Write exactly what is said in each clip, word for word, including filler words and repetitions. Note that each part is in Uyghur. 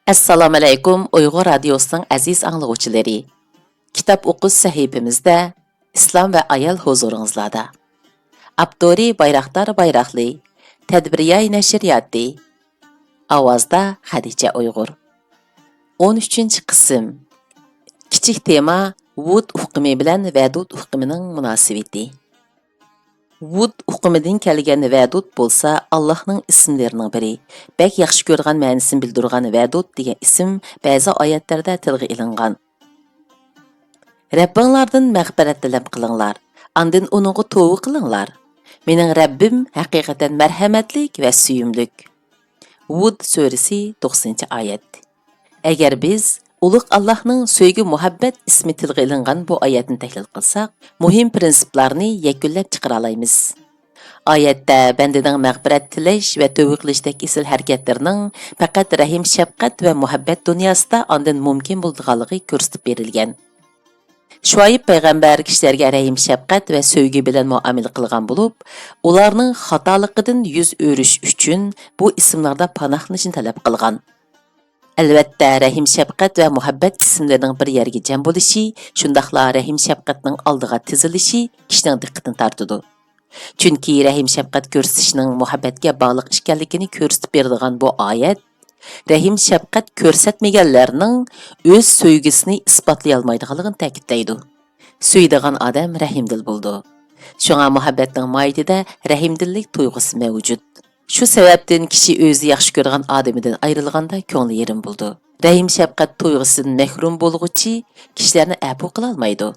ئەسسالامۇئەلەيكۇم، ئۇيغۇر رادىيوسىنىڭ ئەزىز ئاڭلىغۇچىلىرى. كىتاب ئوقۇش سەھىپىمىزدە ئىسلام ۋە ئايال ھۇزۇرىڭىزلاردا. ئاپتورى بايراقدار بايراقلى، تەدبىرىياي نەشرىياتى. ئاۋازدا خەدىچە ئۇيغۇر. ئون ئۈچىنچى قىسىم. كىچىك تېما، ۋۇد ئۇقۇمى بىلەن ۋەدۇد ئۇقۇمىنىڭ مۇناسىۋىتى. ۋۇد ئۇقۇمىدىن كەلگەن ۋەدۇد بولسا ئاللاھنىڭ ئىسىملىرىنىڭ بىرى. بەك ياخشى كۆرىدىغان مەنىسىنى بىلدۈرىدىغان ۋەدۇد دېگەن ئىسىم بەزى ئايەتلەردە تىلغا ئېلىنغان. رەببىڭلاردىن مەغپىرەت تەلەپ قىلىڭلار، ئاندىن ئۇنىڭغا توۋا قىلىڭلار. مېنىڭ رەببىم ھەقىقەتەن مەرھەمەتلىك ۋە سۆيۈملۈك. ۋۇد سۈرىسى، توققۇزىنچى ئايەت. ئەگەر بىز ئۇلۇغ ئاللاھنىڭ سۆيگۈ مۇھەببەت ئىسمى تىلغا ئېلىنغان بۇ ئايەتنى تەھلىل قىلساق، مۇھىم پىرىنسىپلارنى يەكۈنلەپ چىقىرالايمىز. ئايەتتە بەندىنىڭ مەغپىرەت تىلەش ۋە تۆۋە قىلىشتەك ئېسىل ھەرىكەتلىرىنىڭ پەقەت رەھىم-شەپقەت ۋە مۇھەببەت دۇنياسىدا ئاندىن مۇمكىن بولىدىغانلىقى كۆرسىتىپ بېرىلگەن. شۇئەيب پەيغەمبەر كىشىلەرگە رەھىم-شەپقەت ۋە سۆيگۈ بىلەن مۇئامىلە قىلغان بولۇپ، ئۇلارنىڭ خاتالىقىدىن يۈز ئۆرۈش ئۈچۈن بۇ ئىسىملاردا پاناھلىنىشنى تەلەپ قىلغان. ئەلۋەتتە، رەھىم-شەپقەت ۋە مۇھەببەت ئىسىملىرىنىڭ بىر يەرگە جەم بولۇشى، شۇنداقلا رەھىم-شەپقەتنىڭ ئالدىغا تىزىلىشى كىشىنىڭ دىققىتىنى تارتىدۇ. چۈنكى رەھىم-شەپقەت كۆرسىتىشنىڭ مۇھەببەتكە باغلىق ئىكەنلىكىنى كۆرسىتىپ بېرىدىغان بۇ ئايەت، رەھىم-شەپقەت كۆرسەتمىگەنلەرنىڭ ئۆز سۆيگۈسىنى ئىسپاتلىيالمايدىغانلىقىنى تەكىتلەيدۇ. سۆيىدىغان ئادەم رەھىمدىل بولىدۇ. شۇڭا مۇھەببەتنىڭ ماھىيىتىدە رەھىمدىللىك تۇيغۇسى مەۋجۇت. شۇ سەۋەبتىن كىشى ئۆزى ياخشى كۆرىدىغان ئادىمىدىن ئايرىلغاندا كۆڭلى يېرىم بولىدۇ. رەھىم-شەپقەت تۇيغۇسىدىن مەھرۇم بولغۇچى كىشىلەرنى ئەپۇ قىلالمايدۇ.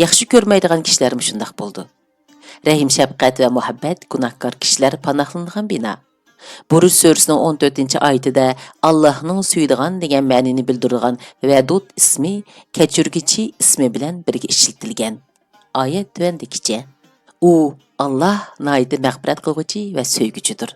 ياخشى كۆرمەيدىغان كىشىلەرمۇ شۇنداق بولىدۇ. رەھىم-شەپقەت ۋە مۇھەببەت گۇناھكار كىشىلەر پاناھلىنىدىغان بىنا. بۇرۇج سۈرىسىنىڭ ئون تۆتىنچى ئايىتىدە ئاللاھنىڭ سۆيىدىغان دېگەن مەنىنى بىلدۈرىدىغان ۋەدۇد ئىسمى كەچۈرگۈچى ئىسمى بىلەن بىرگە ئىشلىتىلگەن. ئايەت تۆۋەندىكىچە: ئۇ، ئاللاھ، ناھايىتى مەغپىرەت قىلغۇچى ۋە سۆيگۈچىدۇر.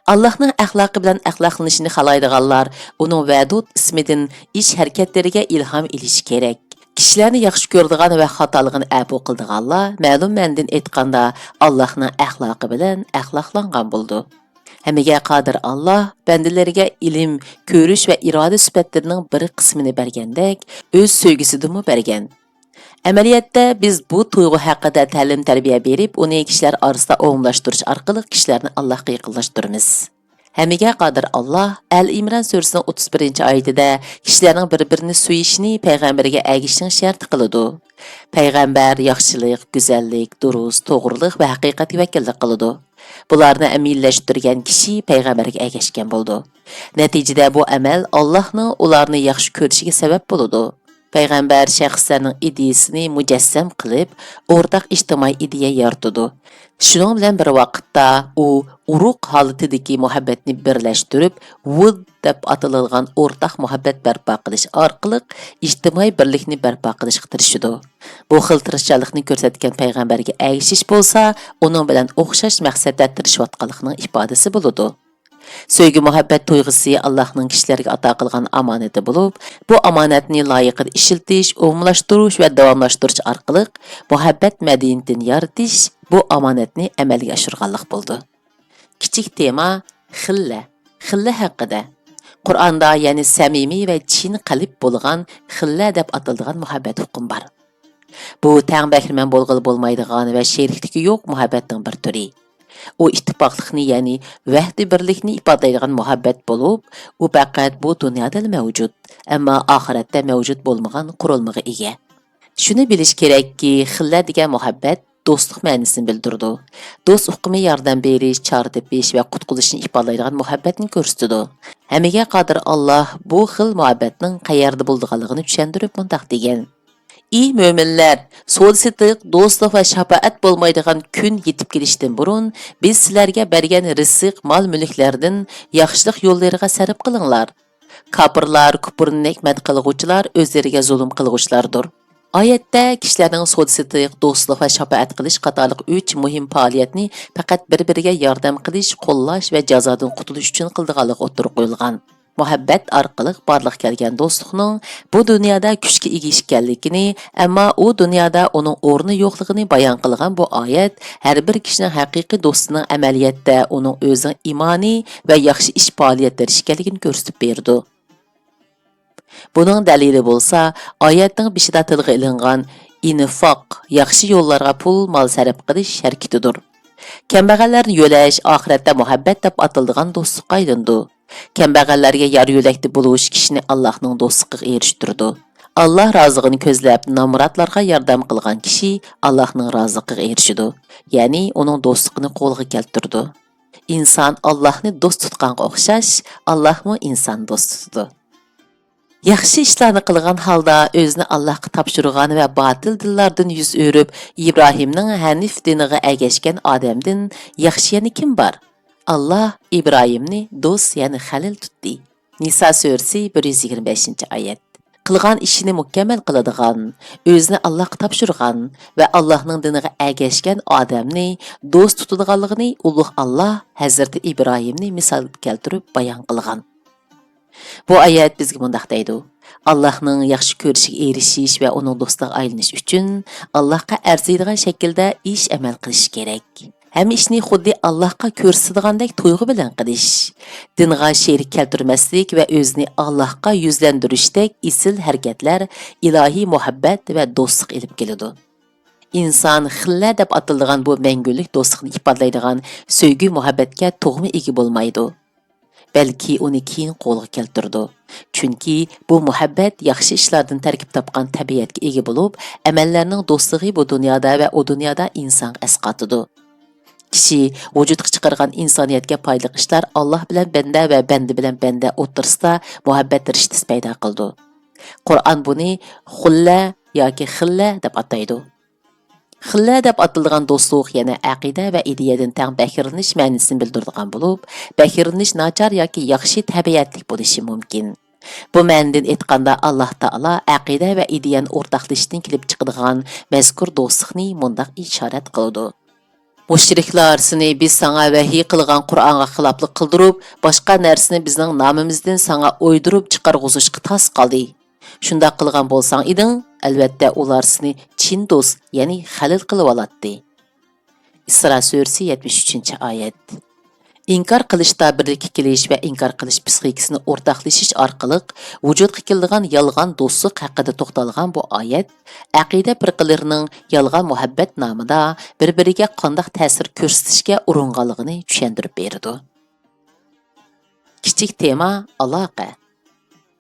ئاللاھنىڭ ئەخلاقى بىلەن ئەخلاقلىنىشنى خالايدىغانلار ئۇنىڭ ۋەدۇد ئىسمىدىن ئىش-ھەرىكەتلىرىگە ئىلھام ئېلىشى كېرەك. كىشىلەرنى ياخشى كۆرىدىغان ۋە خاتالىقىنى ئەپۇ قىلىدىغانلار، مەلۇم مەنىدىن ئېيتقاندا، ئاللاھنىڭ ئەخلاقى بىلەن ئەخلاقلانغان بولىدۇ. ھەممىگە قادىر ئاللاھ بەندىلىرىگە ئىلىم، كۆرۈش ۋە ئىرادە سۈپەتلىرىنىڭ بىر قىسمىنى بەرگەندەك، ئۆز سۆيگۈسىدىنمۇ بەرگەن. ئەمەلىيەتتە، بىز بۇ تۇيغۇ ھەققىدە تەلىم-تەربىيە بېرىپ، ئۇنى كىشىلەر ئارىسىدا ئومۇملاشتۇرۇش ئارقىلىق كىشىلەرنى ئاللاھقا يېقىنلاشتۇرىمىز. ھەممىگە قادىر ئاللاھ ئەل ئىمران سۈرىسىنىڭ ئوتتۇز بىرىنچى ئايىتىدە كىشىلەرنىڭ بىر-بىرىنى سۆيۈشىنى پەيغەمبىرىگە ئەگىشىشنىڭ شەرتى قىلىدۇ. پەيغەمبەر ياخشىلىق، گۈزەللىك، دۇرۇس، توغرىلىق ۋە ھەقىقەتكە ۋەكىللىك قىلىدۇ. بۇلارنى ئەمەلىيلەشتۈرگەن كىشى پەيغەمبەرگە ئەگەشكەن بولىدۇ. نەتىجىدە بۇ ئەمەل ئاللاھنىڭ ئۇلارنى ياخشى كۆرۈشىگە سەۋەب بولىدۇ. پەيغەمبەر شەخسلەرنىڭ ئىدىيىسىنى مۇجەسسەم قىلىپ، ئورتاق ئىجتىمائىي ئىدىيە يارىتىدۇ. شۇنىڭ بىلەن بىر ۋاقىتتا، ئۇ ئۇرۇق ھالىتىدىكى مۇھەببەتنى بىرلەشتۈرۈپ، ۋۇد دەپ ئاتىلىدىغان ئورتاق مۇھەببەت بەرپا قىلىش ئارقىلىق ئىجتىمائىي بىرلىكنى بەرپا قىلىشقا تىرىشىدۇ. بۇ خىل تىرىشچانلىقنى كۆرسەتكەن پەيغەمبەرگە ئەگىشىش بولسا، ئۇنىڭ بىلەن ئوخشاش مەقسەتتە تىرىشىۋاتقانلىقنىڭ ئىپادىسى بولىدۇ. سۆيگۈ-مۇھەببەت تۇيغۇسى ئاللاھنىڭ كىشىلەرگە ئاتا قىلغان ئامانىتى بولۇپ، بۇ ئامانەتنى لايىقىدا ئىشلىتىش، ئومۇملاشتۇرۇش ۋە داۋاملاشتۇرۇش ئارقىلىق مۇھەببەت مەدەنىيىتىنى يارىتىش، بۇ ئامانەتنى ئەمەلگە ئاشۇرغانلىق بولىدۇ. كىچىك تېما، خىللە. خىللە ھەققىدە. قۇرئاندا يەنە سەمىمىي ۋە چىن قەلب بولغان خىللە دەپ ئاتىلىدىغان مۇھەببەت ئۇقۇمى بار. بۇ تەڭ بەھرىمەن بولغىلى بولمايدىغان ۋە شېرىكلىكى يوق مۇھەببەتنىڭ بىر تۈرى. ئۇ ئىتتىپاقلىقنى، يەنى ۋەھدە بىرلىكنى ئىپادىلەيدىغان مۇھەببەت بولۇپ، ئۇ پەقەت بۇ دۇنيادىلا مەۋجۇت، ئەمما ئاخىرەتتە مەۋجۇت بولمىغان قۇرۇلمىغا ئىگە. شۇنى بىلىش كېرەككى، خىللە دېگەن مۇھەببەت دوستلۇق مەنىسىنى بىلدۈرىدۇ. دوست ئۇقۇمى ياردەم بېرىش، چارە تېپىش ۋە قۇتقۇزۇشنى ئىپادىلەيدىغان مۇھەببەتنى كۆرسىتىدۇ. ھەممىگە قادىر ئاللاھ بۇ خىل مۇھەببەتنىڭ قەيەردە بولىدىغانلىقىنى چۈشەندۈرۈپ مۇنداق دېگەن: ئى مۆمىنلەر! سودا-سېتىق، دوستلۇق ۋە شاپائەت بولمايدىغان كۈن يېتىپ كېلىشتىن بۇرۇن، بىز سىلەرگە بەرگەن رىزىق، مال-مۈلۈكلەردىن ياخشىلىق يوللىرىغا سەرپ قىلىڭلار. كاپىرلار، كۇپۇرنى نېمەت قىلغۇچىلار، ئۆزلىرىگە زۇلۇم قىلغۇچىلاردۇر. ئايەتتە كىشىلەرنىڭ سودا-سېتىق، دوستلۇق ۋە شاپائەت قىلىش قاتارلىق ئۈچ مۇھىم پائالىيەتنى پەقەت بىر-بىرىگە ياردەم قىلىش، قوللاش ۋە جازادىن قۇتۇلۇش ئۈچۈن قىلىدىغانلىقى ئوتتۇرىغا قويۇلغان. مۇھەببەت ئارقىلىق بارلىققا كەلگەن دوستلۇقنىڭ بۇ دۇنيادا كۈچكە ئىگە ئىكەنلىكىنى، ئەمما ئۇ دۇنيادا ئۇنىڭ ئورنى يوقلۇقىنى بايان قىلغان بۇ ئايەت ھەر بىر كىشىنىڭ ھەقىقىي دوستىنىڭ ئەمەلىيەتتە ئۇنىڭ ئۆزىنىڭ ئىمانى ۋە ياخشى ئىش پائالىيەتلىرى ئىكەنلىكىنى كۆرسىتىپ بېرىدۇ. بۇنىڭ دەلىلى بولسا، ئايەتنىڭ بېشىدا تىلغا ئېلىنغان ئىنفاق، ياخشى يوللارغا پۇل، مال سەرپ قىلىش ھەرىكىتىدۇر. كەمبەغەللەرنى يۆلەش ئاخىرەتتە مۇھەببەت دەپ ئاتىلىدىغان دوستلۇققا ئايلىنىدۇ. كەمبەغەللەرگە يار يۆلەكتە بولۇش كىشىنى ئاللاھنىڭ دوستلۇقىغا ئېرىشتۈرىدۇ. ئاللاھ رازىلىقىنى كۆزلەپ، نامراتلارغا ياردەم قىلغان كىشى ئاللاھنىڭ رازىلىقىغا ئېرىشىدۇ، يەنى ئۇنىڭ دوستلۇقىنى قولغا كەلتۈرىدۇ. ئىنسان ئاللاھنى دوست تۇتقانغا ئوخشاش، ئاللاھمۇ ئىنساننى دوست تۇتىدۇ. ياخشى ئىشلارنى قىلغان ھالدا ئۆزىنى ئاللاھقا تاپشۇرغان ۋە باتىل دىنلاردىن يۈز ئۆرۈپ، ئىبراھىمنىڭ ھەنىف دىنىغا ئەگەشكەن ئادەمدىن ياخشى يەنە كىم بار؟ ئاللاھ ئىبراھىمنى دوست، يەنى خەلىل تۇتتى. نىسا سۈرىسى، بىر يۈز يىگىرمە بەشىنچى ئايەت. قىلغان ئىشىنى مۇكەممەل قىلىدىغان، ئۆزىنى ئاللاھقا تاپشۇرغان ۋە ئاللاھنىڭ دىنىغا ئەگەشكەن ئادەمنى دوست تۇتىدىغانلىقىنى ئۇلۇغ ئاللاھ ھەزرىتى ئىبراھىمنى مىسال كەلتۈرۈپ بايان قىلغان. بۇ ئايەت بىزگە مۇنداق دەيدۇ: ئاللاھنىڭ ياخشى كۆرۈشىگە ئېرىشىش ۋە ئۇنىڭ دوستىغا ئايلىنىش ئۈچۈن، ئاللاھقا ئەرزىيدىغان شەكىلدە ئىش ئەمەل قىلىش كېرەك. ھەممە ئىشنى خۇددى ئاللاھقا كۆرسىتىدىغاندەك تۇيغۇ بىلەن قىلىش. دىنغا شېرىك كەلتۈرمەسلىك ۋە ئۆزىنى ئاللاھقا يۈزلەندۈرۈشتەك ئېسىل ھەرىكەتلەر ئىلاھىي مۇھەببەت ۋە دوستلۇق ئېلىپ كېلىدۇ. ئىنسان خىللە دەپ ئاتىلىدىغان بۇ مەڭگۈلۈك دوستلۇقنى ئىپادىلەيدىغان سۆيگۈ مۇھەببەتكە تۇغما ئىگە بولمايدۇ. بەلكى ئۇنى كېيىن قولغا كەلتۈرىدۇ. چۈنكى بۇ مۇھەببەت ياخشى ئىشلاردىن تەركىب تاپقان تەبىئەتكە ئىگە بولۇپ، ئەمەللەرنىڭ دوستلۇقى بۇ دۇنيادا ۋە ئۇ دۇنيادا ئىنسانغا ئەسقاتىدۇ. كىشى ۋۇجۇدقا چىقارغان ئىنسانىيەتكە پايدىلىق ئىشلار ئاللاھ بىلەن بەندە ۋە بەندە بىلەن بەندە ئوتتۇرىسىدا مۇھەببەت رىشتىسى پەيدا قىلىدۇ. قۇرئان بۇنى خۇللە ياكى خىللە دەپ ئاتايدۇ. خىللە دەپ ئاتىلىدىغان دوستلۇق يەنە ئەقىدە ۋە ئىدىيەدىن تەڭ بەھرىلىنىش مەنىسىنى بىلدۈرىدىغان بولۇپ، بەھرىلىنىش ناچار ياكى ياخشى تەبىئەتلىك بولۇشى مۇمكىن. بۇ مەنىدىن ئېيتقاندا، ئاللاھ تائالا ئەقىدە ۋە ئىدىيەنى ئورتاقلىشىشتىن كېلىپ چىقىدىغان مەزكۇر دوستلۇقنى مۇنداق ئىشارەت قىلىدۇ: مۇشرىكلار سېنى بىز ساڭا ۋەھىي قىلغان قۇرئانغا خىلاپلىق قىلدۇرۇپ، باشقا نەرسىنى بىزنىڭ نامىمىزدىن ساڭا ئويدۇرۇپ چىقارغۇزۇشقا تاس قالدى. شۇنداق قىلغان بولساڭ ئىدىڭ، ئەلۋەتتە ئۇلار سېنى چىن دوست، يەنى خەلىل قىلىۋالاتتى. ئىسرا سۈرىسى، يەتمىش ئۈچىنچى ئايەت. ئىنكار قىلىشتا بىرلىككە كېلىش ۋە ئىنكار قىلىش پسىخىكىسىنى ئورتاقلىشىش ئارقىلىق ۋۇجۇدقا كېلىدىغان يالغان دوستلۇق ھەققىدە توختالغان بۇ ئايەت ئەقىدە پىرقىلىرىنىڭ يالغان مۇھەببەت نامىدا بىر-بىرىگە قانداق تەسىر كۆرسىتىشكە ئۇرۇنغانلىقىنى چۈشەندۈرۈپ بېرىدۇ. كىچىك تېما، ئالاقە.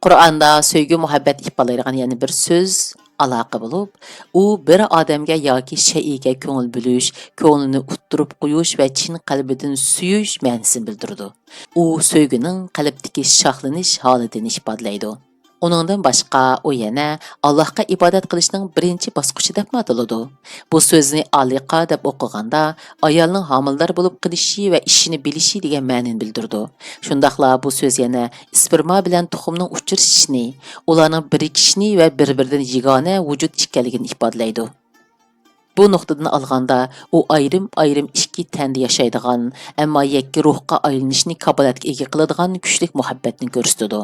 قۇرئاندا سۆيگۈ-مۇھەببەت ئىپادىلەيدىغان يەنە بىر سۆز ئالاقە بولۇپ، ئۇ بىر ئادەمگە ياكى شەيئىگە كۆڭۈل بۆلۈش، كۆڭلىنى ئۇتتۇرۇپ قويۇش ۋە چىن قەلبىدىن سۆيۈش مەنىسىنى بىلدۈرىدۇ. ئۇ سۆيگۈنىڭ قەلبتىكى شاخلىنىش ھالىتىنى ئىپادىلەيدۇ. ئۇنىڭدىن باشقا، ئۇ يەنە ئاللاھقا ئىبادەت قىلىشنىڭ بىرىنچى باسقۇچى دەپمۇ ئاتىلىدۇ. بۇ سۆزنى ئالىقە دەپ ئوقۇغاندا، ئايالنىڭ ھامىلىدار بولۇپ قېلىشى ۋە ئىشىنى بىلىشى دېگەن مەنىنى بىلدۈرىدۇ. شۇنداقلا بۇ سۆز يەنە ئىسپېرما بىلەن تۇخۇمنىڭ ئۇچرىشىشىنى، ئۇلارنىڭ بىرىكىشىنى ۋە بىر-بىرىدىن يېگانە ۋۇجۇد ئىكەنلىكىنى ئىپادىلەيدۇ. بۇ نۇقتىدىن ئالغاندا، ئۇ ئايرىم-ئايرىم ئىككى تەندە ياشايدىغان، ئەمما يەككە روھقا ئايلىنىشنى كاپالەتكە ئىگە قىلىدىغان كۈچلۈك مۇھەببەتنى كۆرسىتىدۇ.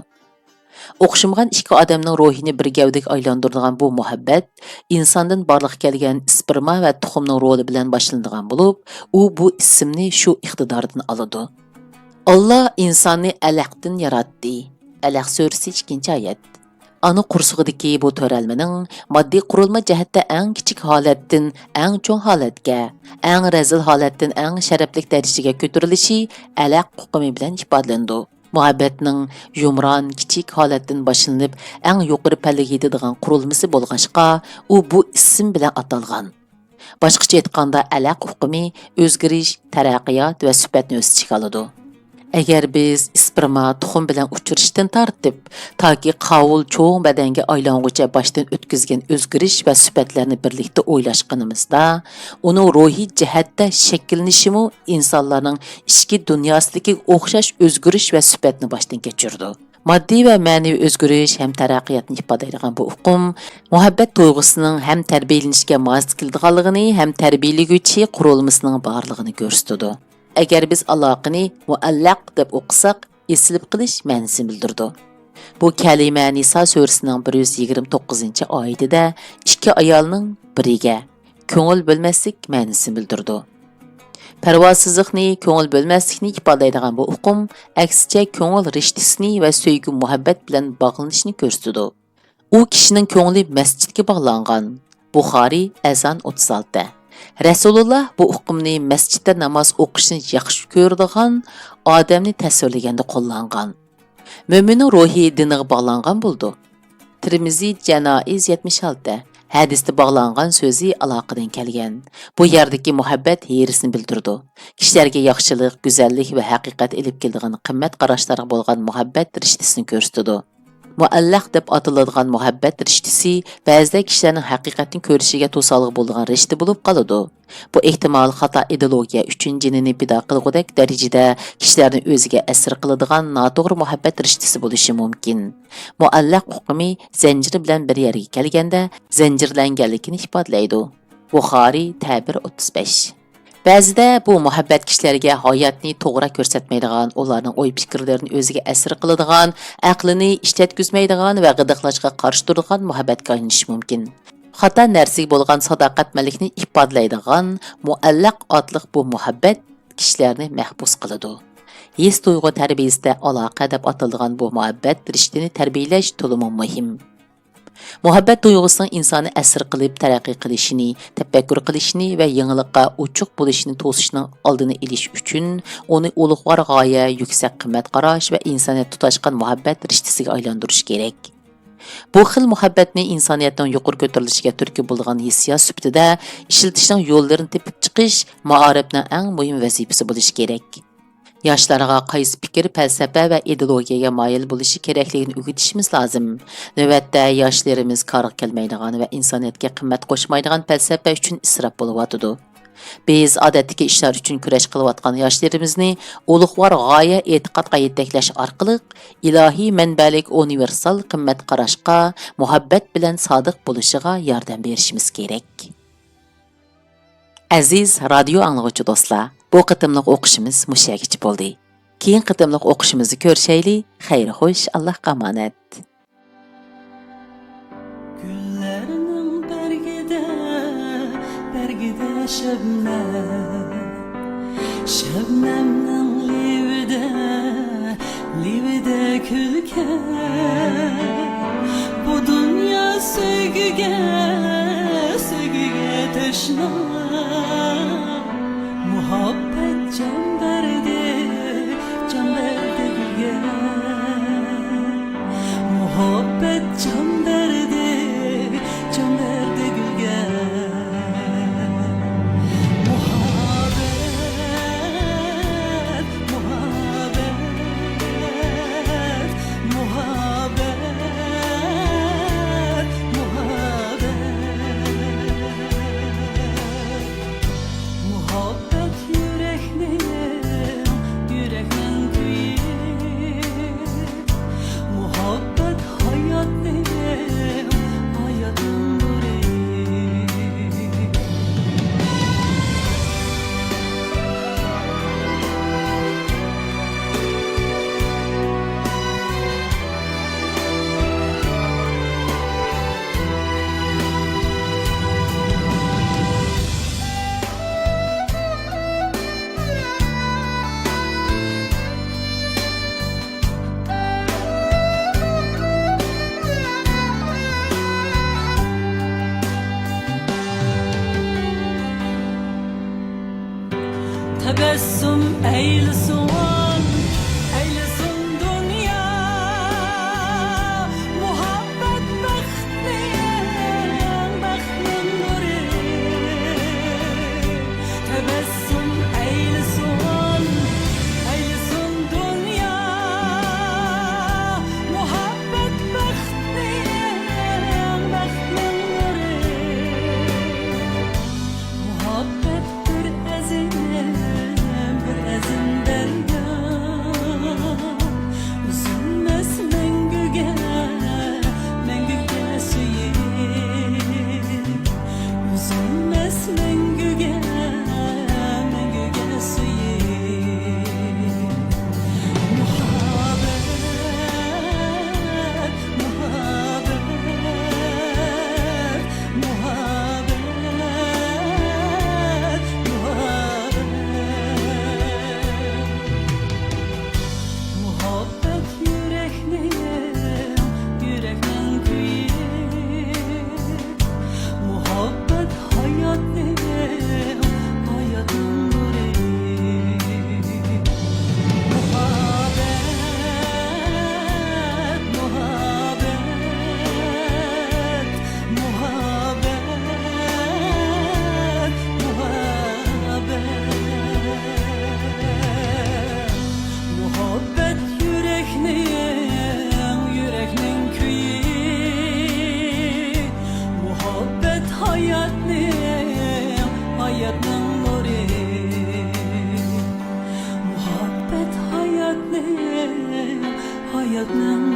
ئوخشىمىغان ئىككى ئادەمنىڭ روھىنى بىر گەۋدىگە ئايلاندۇرىدىغان بۇ مۇھەببەت ئىنساندىن بارلىققا كەلگەن ئىسپېرما ۋە تۇخۇمنىڭ رولى بىلەن باشلىنىدىغان بولۇپ، ئۇ بۇ ئىسىمنى شۇ ئىقتىداردىن ئالىدۇ. ئاللا ئىنساننى ئەلەقتىن ياراتتى. ئەلەق سۈرىسى، ئىككىنچى ئايەت. ئانا قورسىقىدىكى بۇ تۆرەلمىنىڭ ماددىي قۇرۇلما جەھەتتە ئەڭ كىچىك ھالەتتىن ئەڭ چوڭ ھالەتكە، ئەڭ رەزىل ھالەتتىن ئەڭ شەرەپلىك دەرىجىگە كۆتۈرۈلۈشى ئەلەق ئۇقۇمى بىلەن ئىپادىلىنىدۇ. مۇھەببەتنىڭ يۇمران، كىچىك ھالەتتىن باشلىنىپ، ئەڭ يۇقىرى پەللىگە يېتىدىغان قۇرۇلمىسى بولغاچقا، ئۇ بۇ ئىسىم بىلەن ئاتالغان. باشقىچە ئېيتقاندا، ئەلەق ئۇقۇمى ئۆزگىرىش، تەرەققىيات ۋە سۈپەتنى ئۆز ئىچىگە ئالىدۇ. ئەگەر بىز ئىسپېرما تۇخۇم بىلەن ئۇچرىشىشتىن تارتىپ، تاكى قاۋۇل چوڭ بەدەنگە ئايلانغۇچە باشتىن ئۆتكۈزگەن ئۆزگىرىش ۋە سۈپەتلەرنى بىرلىكتە ئويلاشقىنىمىزدا، ئۇنىڭ روھىي جەھەتتە شەكىللىنىشىمۇ ئىنسانلارنىڭ ئىچكى دۇنياسىدىكىگە ئوخشاش ئۆزگىرىش ۋە سۈپەتنى باشتىن كەچۈرىدۇ. ماددىي ۋە مەنىۋى ئۆزگىرىش ھەم تەرەققىياتنى ئىپادىلەيدىغان بۇ ئۇقۇم مۇھەببەت تۇيغۇسىنىڭ ھەم تەربىيەلىنىشكە ماس كېلىدىغانلىقىنى، ھەم تەربىيەلىگۈچى قۇرۇلمىسىنىڭ بارلىقىنى كۆرسىتىدۇ. ئەگەر بىز ئالاقىنى مۇئەللەق دەپ ئوقۇساق، ئېسىلىپ قېلىش مەنىسىنى بىلدۈرىدۇ. بۇ كەلىمە نىسا سۈرىسىنىڭ بىر يۈز يىگىرمە توققۇزىنچى ئايىتىدە ئىككى ئايالنىڭ بىرىگە كۆڭۈل بۆلمەسلىك مەنىسىنى بىلدۈرىدۇ. پەرۋاسىزلىقنى، كۆڭۈل بۆلمەسلىكنى ئىپادىلەيدىغان بۇ ئۇقۇم، ئەكسىچە، كۆڭۈل رىشتىسىنى ۋە سۆيگۈ-مۇھەببەت بىلەن باغلىنىشنى كۆرسىتىدۇ. ئۇ كىشىنىڭ كۆڭلى مەسچىتكە باغلانغان. بۇخارىي، ئەزان ئوتتۇز ئالتە. رەسۇلۇللا بۇ ئۇقۇمنى مەسچىتتە ناماز ئوقۇشنى ياخشى كۆرىدىغان ئادەمنى تەسۋىرلىگەندە قوللانغان. مۆمىننىڭ روھى دىنىغا باغلانغان بولىدۇ. تىرمىزى، جانائىز، يەتمىش ئالتە. ھەدىستە باغلانغان سۆزى ئالاقىدىن كەلگەن. بۇ يەردىكى مۇھەببەت ھېرىسنى بىلدۈرىدۇ. كىشىلەرگە ياخشىلىق، گۈزەللىك ۋە ھەقىقەت ئېلىپ كېلىدىغان قىممەت قاراشلارغا بولغان مۇھەببەت رىشتىسىنى كۆرسىتىدۇ. مۇئەللەق دەپ ئاتىلىدىغان مۇھەببەت رىشتىسى بەزىدە كىشىلەرنىڭ ھەقىقەتنى كۆرۈشىگە توسالغۇ بولىدىغان رىشتە بولۇپ قالىدۇ. بۇ ئېھتىمال خاتا ئىدېئولوگىيە ئۈچۈن جېنىنى پىدا قىلغۇدەك دەرىجىدە كىشىلەرنى ئۆزىگە ئەسىر قىلىدىغان ناتوغرا مۇھەببەت رىشتىسى بولۇشى مۇمكىن. مۇئەللەق ئۇقۇمى زەنجىر بىلەن بىر يەرگە كەلگەندە زەنجىرلەنگەنلىكىنى ئىپادىلەيدۇ. بۇخارىي، تەبىر، ئوتتۇز بەش. بەزىدە بۇ مۇھەببەت كىشىلەرگە ھاياتنى توغرا كۆرسەتمەيدىغان، ئۇلارنىڭ ئوي-پىكىرلىرىنى ئۆزىگە ئەسىر قىلىدىغان، ئەقلىنى ئىشلەتكۈزمەيدىغان ۋە غىدىقلاشقا قارشى تۇرىدىغان مۇھەببەتكە ئايلىنىشى مۇمكىن. خاتا نەرسىگە بولغان ساداقەتمەنلىكنى ئىپادىلەيدىغان مۇئەللەق ئاتلىق بۇ مۇھەببەت كىشىلەرنى مەھبۇس قىلىدۇ. ھېس-تۇيغۇ تەربىيەسىدە ئالاقە دەپ ئاتىلىدىغان بۇ مۇھەببەت رىشتىنى تەربىيەلەش تولىمۇ مۇھىم. مۇھەببەت تۇيغۇسىنىڭ ئىنساننى ئەسىر قىلىپ تەرەققىي قىلىشىنى، تەپەككۇر قىلىشىنى ۋە يېڭىلىققا ئوچۇق بولۇشىنى توسۇشنىڭ ئالدىنى ئېلىش ئۈچۈن، ئۇنى ئۇلۇغۋار غايە، يۈكسەك قىممەت قاراش ۋە ئىنسانىيەت تۇتاشقان مۇھەببەت رىشتىسىگە ئايلاندۇرۇش كېرەك. بۇ خىل مۇھەببەتنى ئىنسانىيەتنىڭ يۇقىرى كۆتۈرۈلۈشىگە تۈرتكە بولىدىغان ھېسسىيات سۈپىتىدە ئىشلىتىشنىڭ يوللىرىنى تېپىپ چىقىش مائارىپنىڭ ئەڭ مۇھىم ۋەزىپىسى بولۇشى كېرەك. ياشلارغا قايسى پىكىر، پەلسەپە ۋە ئىدېئولوگىيەگە مايىل بولۇشى كېرەكلىكىنى ئۆگىتىشىمىز لازىم. نۆۋەتتە ياشلىرىمىز كارغا كەلمەيدىغان ۋە ئىنسانىيەتكە قىممەت قوشمايدىغان پەلسەپە ئۈچۈن ئىسراپ بولۇۋاتىدۇ. بىز ئادەتتىكى ئىشلار ئۈچۈن كۈرەش قىلىۋاتقان ياشلىرىمىزنى ئۇلۇغۋار غايە ئېتىقادقا يېتەكلەش ئارقىلىق ئىلاھىي مەنبەلىك ئۇنىۋېرسال قىممەت قاراشقا مۇھەببەت بىلەن سادىق بولۇشىغا ياردەم بېرىشىمىز كېرەك. ئەزىز رادىيو ئاڭلىغۇچى دوستلار، بۇ قېتىملىق ئوقۇشىمىز مۇشۇ يەرگىچە بولدى. كېيىنكى قېتىملىق ئوقۇشىمىزدا كۆرۈشەيلى. خەير خوش، ئاللاھقا ئامانەت. گۈللەرنىڭ بەرگىدە، بەرگىدە شەبنەم، شەبنەمنىڭ لېۋىدە، لېۋىدە كۈلكە. بۇ دۇنيا سۆيگۈگە، سۆيگۈگە تەشنا. مۇھەببەت جان بەردى، جان بەردى گۈلگە. مۇھەببەت جان بەردى، جان بەردى گۈلگە. مۇھەببەت، مۇھەببەت، مۇھەببەت، مۇھەببەت. مۇھەببەت يۈرەكنىڭ، يۈرەكنىڭ كۈيى. مۇھەببەت ھاياتنىڭ، ھاياتنىڭ نۇرى. تەبەسسۇم ئەيلىسۇن، ئەيلىسۇن دۇنيا. مۇھەببەت بەختنىڭ، بەختنىڭ نۇرى. تەبەسسۇم ئەيلىسۇن، ئەيلىسۇن دۇنيا. مۇھەببەت بەختنىڭ، بەختنىڭ نۇرى. مۇھەببەت بىر ئەزىم، بىر ئەزىم بەرگەن. يۈرەكنىڭ